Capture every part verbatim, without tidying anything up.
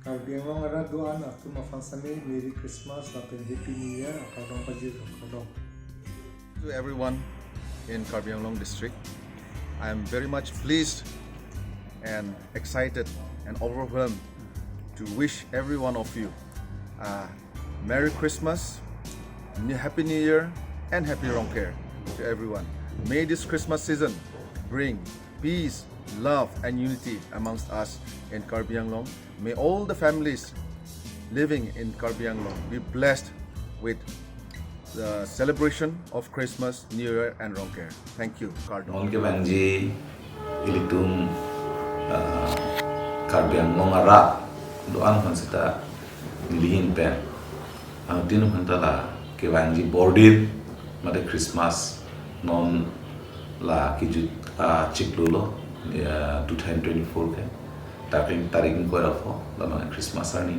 Karbi Anglong arat do-an atum aphan sitame Merry Christmas lapen Happy New Year akardom pajir, kardom. To everyone in Karbi Anglong district. I am very much pleased and excited and overwhelmed to wish every one of you a Merry Christmas, New Happy New Year, and Happy Rongker to everyone. May this Christmas season bring peace, love, and unity amongst us in Karbi Anglong. May all the families living in Karbi Anglong be blessed with the celebration of Christmas, New Year, and Rongker. Thank you, kardom. Non kevangji ilitum, ah, Karbi Anglong arat do-an aphan seta nelihin pen anuttin aphan ta la kevangji bordin mate Christmas non la kejut, ah, chiklo lo, ya, two thousand twenty-four ke tarik, tarik ingkoi ra pho labang Christmas arni.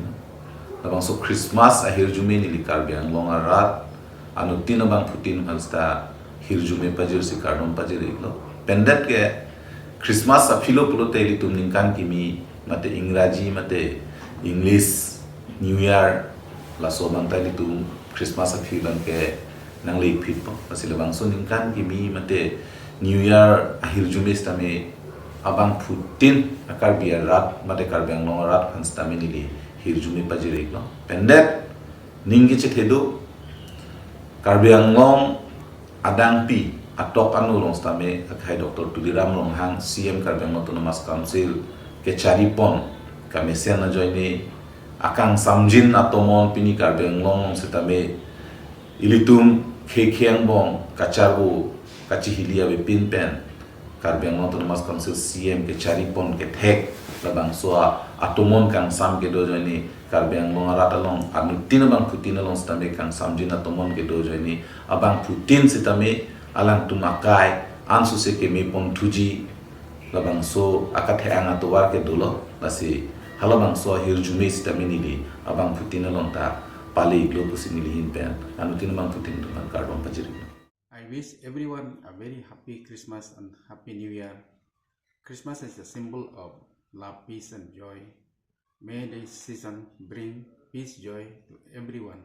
Labangso Christmas ahirjume neli Karbi Anglong arat anuttin abangphutin aphan seta hirjume pajirsi kardom pajir-iklo. Pendet ke Christmas aphilo pulote ilitum ningkan kimi mate Ingraji mate English New Year, laso abang ta ilitum Christmas aphi abang ke nangle-ikphit po. Lasi labangso ningkan kimi mate New Year ahirjume sitame abangphutin a-Karbi arat mate Karbi Anglong arat aphan sitame neli hirjume pajir-iklo. Pendet ning kechethe do, Karbi Anglong adangpi atok ano along sitame akhai Doctor Tuliram Ronghang, C M Karbi Anglong Autonomous Council kecharipon kamesen ajoine akangsamjin atomon pini Karbi Anglong sitame ilitum khekhe angbong kacharvo kachihili avepin pen Karbi Anglong Autonomous Council C M kecharipon kethek labangso atomon kangsam kedo ajoine Karbi Anglong arat along anuttin abangphutin along sitame kangsamjin atomon kedo ajoine abangphutin sitame alangtum akai ansose kemepon thuji labangso akathe-ang atovar ke dolo. Lasi halabangso ahirjume sitame neli abangphutin along ta pale-iklo pusi nelihin pen anuttin abangphutin atum aphan kardom pajir-iklo. I wish everyone a very happy Christmas and happy New Year. Christmas is a symbol of love, peace, and joy. May this season bring peace, joy to everyone.